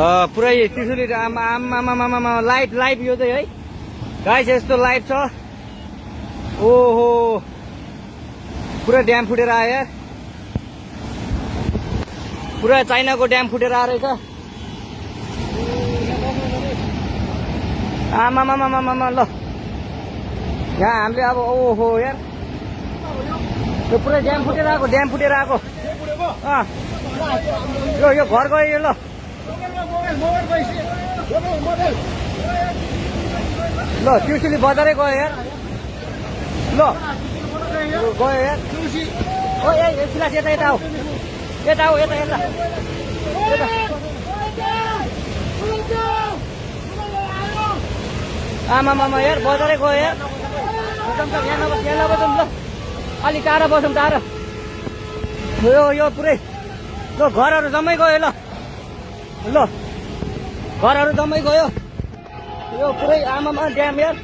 पुरै त्रिशुली आमा लाइभ यो चाहिँ है गाइस यस्तो लाइभ छ। ओहो पुरा ड्याम फुटेर आयो यार, पुरा चाइनाको ड्याम फुटेर आएर रहेछ। आमामामामामा ल यहाँ हामीले अब ओहो यार यो पुरै ड्याम फुटेर आएको यो घर गयो यो। ल ल त्रिशुली बजारै गयो यार। ल गयो यार ओ ए सिलास यता आऊ यता आमामामा यार बजारै गयो यार। यहाँ नबसौँ ल अलिक टाढा बसौँ टाढा। यो पुरै ल घरहरू जम्मै गयो। ल घरहरू जम्मै गयो यो पुरै आमामा ड्याम यार।